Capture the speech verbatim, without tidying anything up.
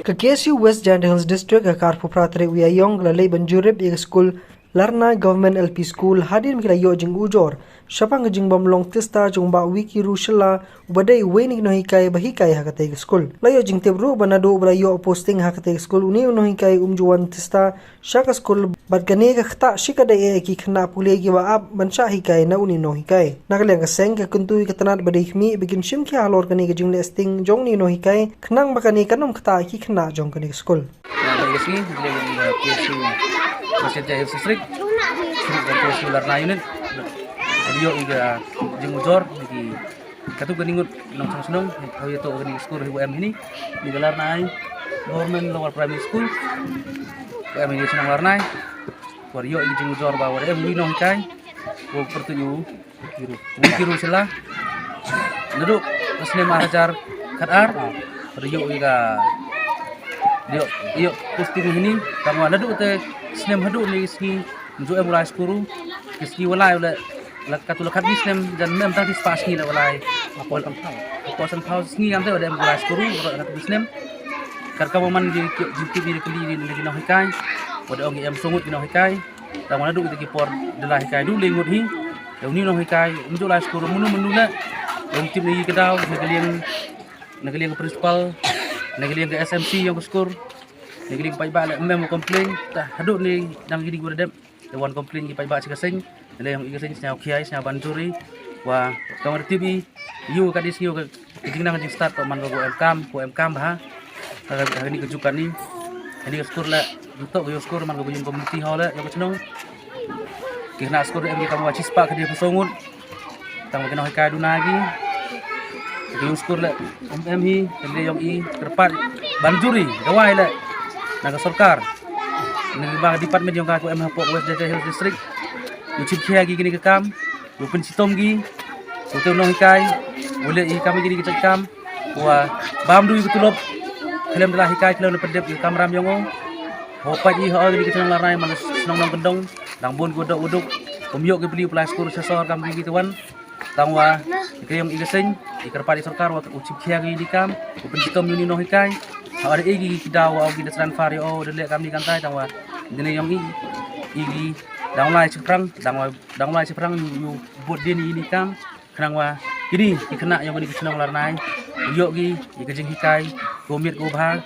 Ka K S U West Jaintia Hills District ha ka arphew phra tarik u Ïaïong ka la leit ban jurip ïa ka skul Larnai Government L P School hadien ba ki la ïoh jingujor shaphang ka jingbym long tista jong u Bah Wikiru Shylla uba dei uwei na ki nonghikai ba hikai ha katei ka skul. La ïoh jingtip ruh ba naduh ba la ïoh posting ha katei ka skul une u nonghikai um ju wan tista sha ka skul bad kane ka ktah shikatdei ïa ki khynnah pule kiba ap ban shah hikai na une u nonghikai. Na ka liang ka seng ka kyntu ïa ka tnat ba dei khmih ba kin shim khia halor kane ka jingleh sting jong une u nonghikai khnang ba kane kan ym ktah ïa ki khynnah jong kane ka skul. Na ka liang ka sngi, ka liang ka P S U West Jaintia Hills District, through ka P S U Larnai Unit, ka ïoh ïa ka jingujor ïa ki katto katne ngut nongshong shnong, haba ïa to kane ka skul ba em hini, kane ka Larnai Government Lower Primary School, ba em hini shnong Larnai, ba ïoh ïa ka jingujor ba wat em uwei u nonghikai, ba pyrtuid u Wikiru Shylla. Naduh ka snem ar hajar khatar, ba ïoh ïa ka, ïoh, ïoh posting hini, tangwa naduh te snem haduh ne sngi, ym ju em u lai skul ruh, ki sngi walai u leh, la katto la khatwi snem, jan mem tang ki spah sngi la walai. Hapoh sanphew. Hapoh sanphew sngi kam te wat em u lai skul ruh, baroh katto ki snem. Katkam ba man ki, ki, ki, ki, ki, ki, ki nonghikai, wat ong ki em saw ngut ki nonghikai. Tangwa naduh kita ki por da la hikai duh lai ngut hi. Ïa une u nonghikai, ym ju lai skul ruh, mynno mynno leh. Ym tip na ki ka daw, na ka liang, na ka liang ka principal, na ka liang ka S M C jong ka skul, na ka liang ka paidbah leh, ym em u complain, te haduh ne dang kine ki ba dep. Te wan complain ki paidbah sha ka seng, te leh ïong i ka seng sñiaw khia i sñiaw ban juri, wa tang wa tip i, ïa ka dei sngi ka, ka jingnang jingstad ka man ka ko em kam, ko em kam bha. Ka, ka, kane ka juk kane, kane ka skul leh, ntok ka ïa skul man ka ko ïa community hall leh, ïa ka chnong. Ki khynnah skul em ki tang wa chispah ka dei phew saw ngut. Tang wa ki nonghikai duna ki. Ki ïa skul leh, em em hi, kane ïong i, kyrpad, ban juri, dawai leh. Na ka sorkar. Na ka ba department ïong ka ko em hapoh West Jaintia Hills District. U chip khia ki kine ka kam. U pynshitom ki, u te u nonghikai, u leh i kam i kine ki jait kam, wa bam du i ka tulop, khlem da la hikai khlem da pyndep i ka kamram ïong o. Ho pait i ho i kine ki chnong Larnai man shnong nongkyndong, dang bun ki u dok u duk, um ïoh ki pli u pla skul sha sor kam ki ki te wan. Tang wa, i ka ïong i ka seng, i kyrpad i sorkar wa u chip khia ki ni kam, u pynshitom ïong i nonghikai. Ha da i ki ki daw wa ki da transfer ïa o, da leh kam ni kam tai, tang wa, dine ïong i, i ki, dang lai chiphrang, dang wa Dang lai chiphrang ïa u bud dien ïa ini kam. Khnang wa kini ki khynnah ïong kini ki chnong Larnai ïoh ki ïa ka jinghikai ko miet ko bha.